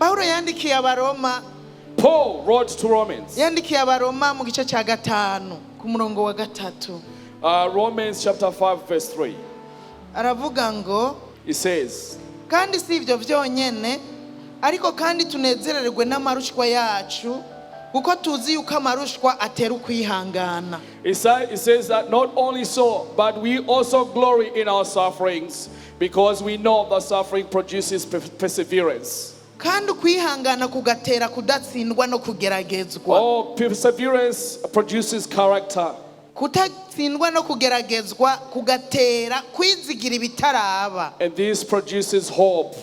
Pawulo yandikiye Abaroma. Paul wrote to Romans. Yandikiye Abaroma mu gice cya 5 ku murongo wa 3. Romans chapter 5, verse 3. Aravuga ngo: It says, "Kandi si ibyo byonyine, ariko kandi tunezererwe n'amarushwa yacu, kuko tuzi yuko amarushwa atera ukwihangana." It says that not only so, but we also glory in our sufferings because we know that suffering produces perseverance. Kandi ukwihangana kugatera kudatsindwa no kugeragezwa. Oh, perseverance produces character. Kutatsindwa no kugeragezwa kugatera kwizigira ibitaraba. And this produces hope.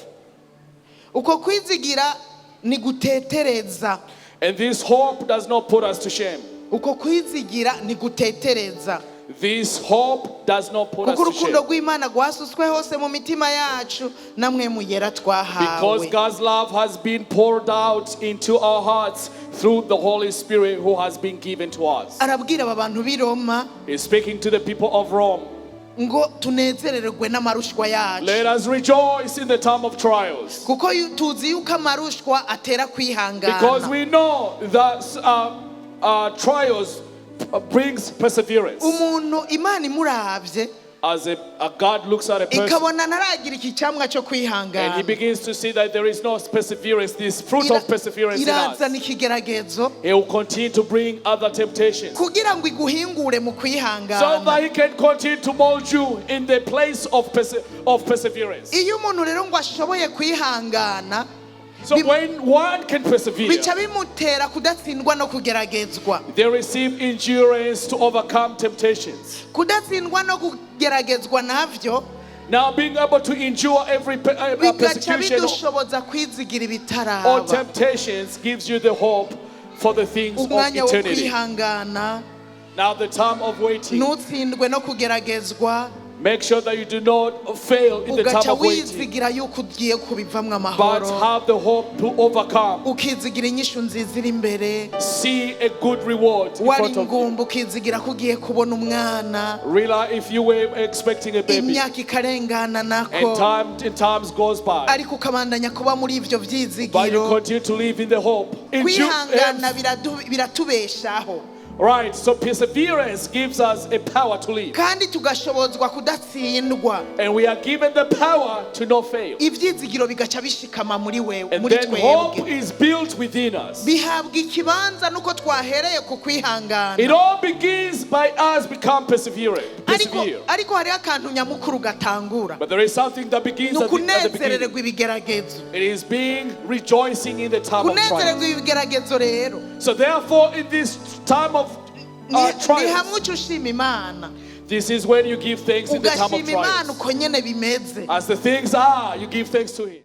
Uko kwizigira ni gutetereza. And this hope does not put us to shame. Uko kwizigira ni gutetereza. This hope does not put us Kuko to urukundo shame. Rw'Imana rwasutswe hose mu mitima yacu na Mpwemu Yera Because twahawe. God's love has been poured out into our hearts through the Holy Spirit who has been given to us. Arabwira aba bantu b'i Roma He's speaking to the people of Rome. Ngo tunezererwe n'amarushwa yacu. Let us rejoice in the time of trials. Kuko tuzi yuko amarushwa atera Because kwihangana. We know that trials brings perseverance. Umuntu Imana imuravye As a God looks at a person ikabona ntaragira iki cyamwa cyo and he kwihangana, begins to see that there is no perseverance, this fruit of perseverance in us, irazana ikigeragezo he will continue to bring other temptations kugira ngo iguhingure mu so kwihangana. That he can continue to mold you in the place of perseverance. Iyo umuntu rero ngo ashoboye kwihangana, So when one can persevere, bica bimutera kudatsindwa no kugeragezwa. They receive endurance to overcome temptations. Kudatsindwa no kugeragezwa navyo Now, being able to endure every bigaca persecution bidushoboza kwizigira or ibitaraba. Temptations gives you the hope for the things of Umwanya wo eternity. kwihangana, Now, the time of waiting, ntutsindwe no kugeragezwa, make sure that you do not fail in the time ugaca of waiting, wizigira yuko ugiye kubivamwo but amahoro, have the hope to overcome. Ukizigira inyishu nziza iri imbere. See a good reward in Wari front of you. ingumba ukizigira ko ugiye kubona umwana. Really, if you were expecting a baby Imyaka ikarengana nako, and times goes by, ariko ukabandanya kuba muri ivyo but you vyizigiro. Continue to live in the hope. Kwihangana biratubeshaho. Right, so perseverance gives us a power to live. Kandi tugashobozwa kudatsindwa. And we are given the power to not fail. Ivyizigiro bigaca bishikama muri wewe, And muri then hope twebwe. Is built within us. Bihabwa ikibanza nuko twahereye ku kwihangana. It all begins by us become perseverant. Ariko Persevere. Ariko hariho akantu nyamukuru gatangura. But there is something that begins Ni at the beginning. ukunezerererwa ibigeragezo. It is being rejoicing in the time of trials. Kunezererwa ibigeragezo rero, So therefore, in this time of ni trials, hamwe uca ushima Imana. This is when you give thanks in the time of Ugashima Imana trials. uko nyene bimeze. As the things are, you give thanks to Him.